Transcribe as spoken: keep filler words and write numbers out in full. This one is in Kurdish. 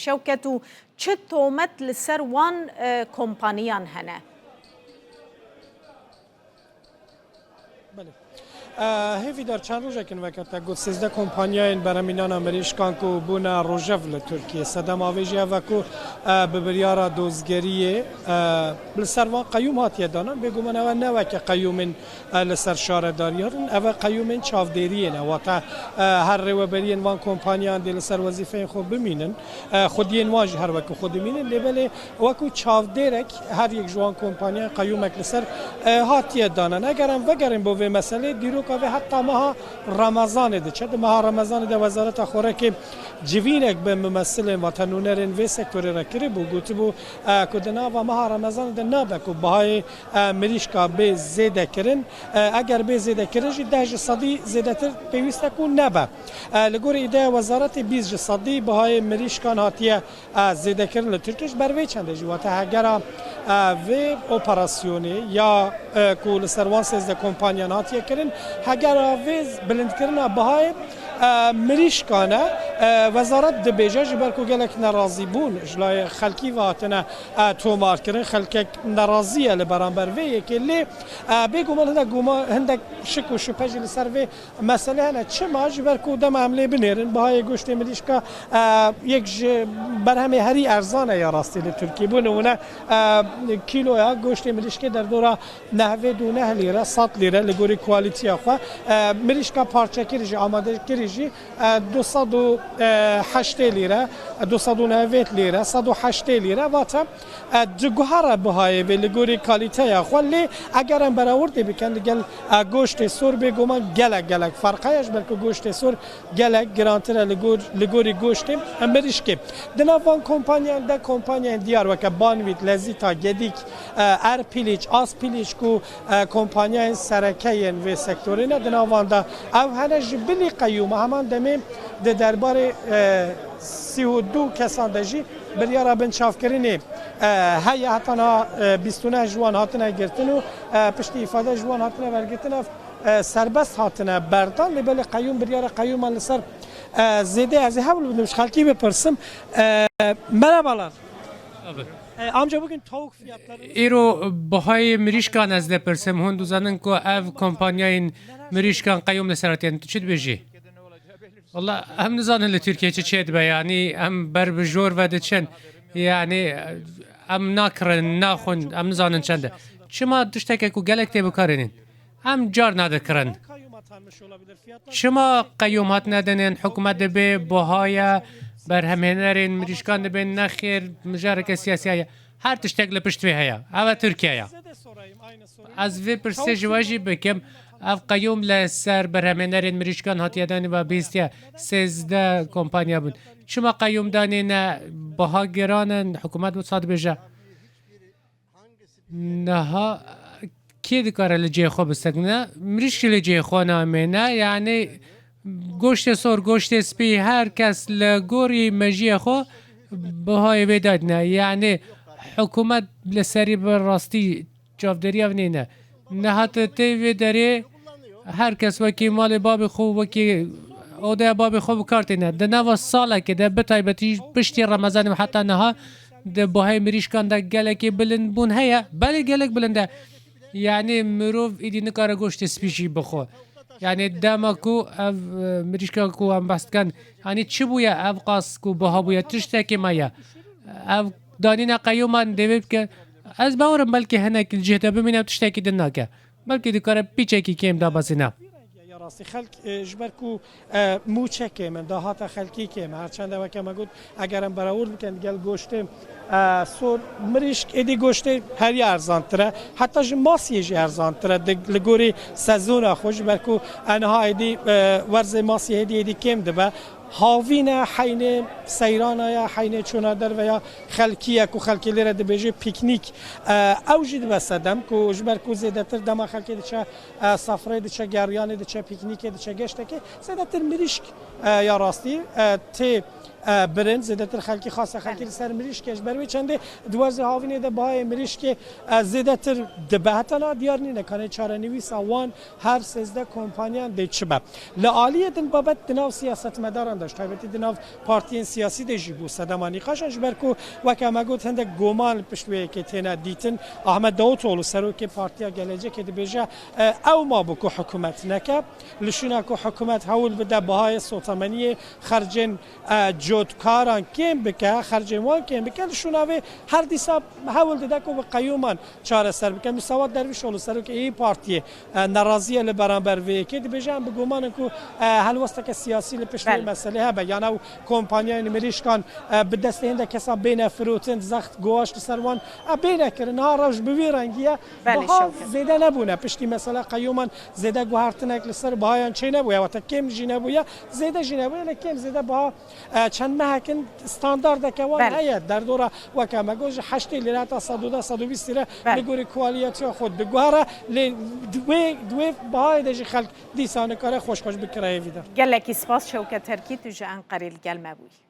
Şewket, û çi tomet li ser wan, e, kompaniyan hene? Belê. E, Hêvîdar, çend rojekin weke te got, sêzdeh kompanyayên berhemînana mirîşkan ku bûne rojev li Tirkiyê. Sedema vê jî ev e ku, e, bi biryara dozgeriyê, e, li ser van qeyûm hatiye danan. Bêguman ew e ne weke qeyûmên, e, li ser şaredariyan in, ev e qeyûmên çavdêriyê ne. Wate, e, her rêweberiyên van kompanyan dê li ser wezîfeyên xwe bimînin. E, xwediyên wan jî her weke xwe dimînin. Lê belê wekû çavdêrek her yek ji wan kompanyan qeyûmek li ser, e, hatiye danan. Eger em vegerin bo vê meselê, dîroka vê heta meha Remezanê diçe. Di meha Remezanê de Wezareta Xorekê civînek bi mumesilên, wate nûnerên vê sektorê re kiribû, gotibû, e, ku di nava meha Remezanê de nabe ku bihayê, e, mirîşka bê zêdekirin. E, eger bê zêdekirin jî deh ji sedî zêdetir pêwîst e ku nebe. E, li gorî îdeya wezaretê bîst ji sedî bihayê mirîşkan hatiye, e, zêdekirin li Tirkiye. Ji ber vê çendê jî, wate hegera, e, vê operasyonê ya, e, ku li ser wan sêzdeh kompanyan hatiye kirin, hegera vê bilindkirina bihayê, e, mirîşkan e, e, wezaret dibêje, ji ber ku gelek nerazîbûn ji layê xelkî ve hatine, e, tomarkirin, xelkek nerazî ye li beramber vê yekê. Lê, e, bêguman hindek guma-, hindek şik û şüphe jî li ser vê meselê hene. Çima? Ji ber ku dema em lê binêrin, bihayê goştê mirîşka, e, yek ji berhemê herî erzan e ya rastî li Tirkiyê. Bo nimûne, e, kîloya goştê mirîşkê derdora nehvêd û neh lîre, sed lîre li gorî kualîtiya xwe. E, mirîşka parçekirî jî, amadekirî jî, e, du sed û heştê lîre, e, du sed û nehvêd lîre, sed û heştê lîre, vate, e, diguhere bihayê vê li gorî kalîteya xwe. Lê eger em berawurdê bikin digel, e, goştê sor, bêguman gelek gelek ferq heye, ji ber ku goştê sor gelek girantir e li gor-, li gorî goştê, e, mirîşkê. Di nav van kompanyan de kompanyayên diyar weke Banvit, Lezîta, Gedîk, e, Erpîlîç, Aspîlîç ku, e, kompanyayên sereke yên vê sektorê ne, di nav van de ev hene. Ji bilî qeyûma heman demê di derbarê, e, sî û du kesan de jî biryara binçavkirinê, e, heye. Heta niha, e, bîst û neh ji wan hatine girtin û, e, piştî îfade ji wan hatine wergirtin, ev, e, serbest hatine berdan. Lê belê qeyûm biryara qeyûman li ser, e, zêde, ez ê hewl bidim ji xelkî bipirsim. E, merhabalar. Abi. E, amca, bugün tavuk fiyatları... Îro bihayê mirîşkan ez dipirsîm. Hûn dizanin ku ev kompanyayên mirîşkan qeyûm li ser hatiye. Tu çi dibêjî? Wala em nizanin li Tirkiye çi çê dibe, yanî em ber bi jor ve diçin. Yanî em nakirin, naxwin, em nizanin çend e. Çima tişteke ku gelek tê bikaranîn, em car nedikirin? Çima qeyûm hatine dinên, hikûmet dibê bihaya berhemhênerên mirîşkan dibên? Nexêr, mijareke siyasî heye. Her tiştek li pişt vê heye. Ev e Tirkiye ye. Ez vê pirsê ji we jî bikim. Ev qeyûm li ser berhemhênerên mirîşkan hatiye danîn ve bihîstiye sêzdeh kompanya bûn. Çima qeyûm danîne? Biha giran in, hikûmet wisa dibêje. Niha kê dikare li cihê xwe bisekine? Mirîşk jî li cihê xwe namêne. Yanî goştê sor, goştê spî, her kes li gorî mejiyê xwe bihayê vê dadine. Yanî hikûmet li serî bi rastî çavdêriya vê nîne. Niha tu tê vê derê, her kes wekî malê babê xwe, wekî odeya babê xwe bi kar tîne. Di nava salekê de, bi taybetî piştî Remezanê û heta niha, di bihayê mirîşkan de gelekî bilindbûn heye. Belê gelek bilind e. Yanî mirov îdî nikare goştê spî jî bixwe. Yanî dema ku ev, e, mirîşka ku em behs dikin, yanî çi bûye ev qas ku biha bûye, tiştekî me ye. Ev danîna qeyûman dê vê bike. Ez bawer im belkî hinek li cih de bimîne, tiştekî din nake. Belkî dikare pîçekî kêm dabezîne. Ya rastî xelk, e, ji ber ku, e, mûçe kêm in, dahata xelkî kêm e. Her çend e weke me got, eger em berawird bikin digel goştê, e, sor, mirîşk, êdî goştê herî erzantir e. Heta ji masiyê jî erzantir e. Di, li gorî sezona xwe, ji ber ku, e, niha êdî, e, werzê masiyê êdî, êdî kêm dibe. Havîn e, heynê seyrana ye, heynê çûna derve ya xelkî ye ku xelkê lê re dibêje pîknîk. E, ew jî dibe sedem ku ji ber ku zêdetir dema xelkê diçe, e, sefrê, diçe geriyanê, diçe pîknîkê, diçe geştekê, zêdetir mirîşk, e, ya rastî, e, tê, e, birin, zêdetir xelkî xaste xelkî li ser mirîşkê, ji ber wê çendê di werzê havînê de bahayê mirîşkê, e, zêdetir dibe. Heta niha diyar nîne, kanê çarenivîsa wan her sêzdeh kompaniyan dê çi be. Li aliyê din babet di nav siyasetmedaran de, ji taybetî di nav partiyên siyasî de jî bû sedema nîqaşan, ji ber ku weke me got hindek goman li pişt wê yekê têne dîtin. Ahmet Davutoğlu, serokê Partiya Gelecekê dibêje, e, ew mabû ku hikûmet neke. Li şûna ku hikûmet hewl bide bihayê sotemeniyê, xercên, e, cotkaran kêm bike, xercên wan kêm bike, li şûna vê her dîsa hewl dide ku bi qeyûman çareser bike. Musavat Dervişoğlu, serokê İYİ Partiyê, e, nerazî ye li beramber vê yekê. Dibêje, em bi guman in ku, e, helwesteke siyasî li pişt vê Belê. meselê hebe. Yan ew kompanyayên mirîşkan, e, bi destê hindek kesan bêne firotin, zext guwaş li ser wan, e, bêne kirin. Niha rewş bi vî rengî ye. Belê, Biha Şewket. zêde nebûne. Piştî mesela qeyûman zêde guhertinek li ser bihayan çê nebûye. Wate kêm jî nebûye, zêde jî nebûye. Lê kêm zêde biha, e, çend mehek in standardeke wan Belê. heye. Derdora weke me got ji heştê lîre heta sed û deh, sed û bîst lîre Belê. li gorî kualiyetiya xwe diguhere. Lê di wê, di wê bihayê de jî xelk dîsa nikare xweş xweş bi kirayê vî de. Gelekî spas Şewket Terkî, tu ji Enqerê li gel me bûyî.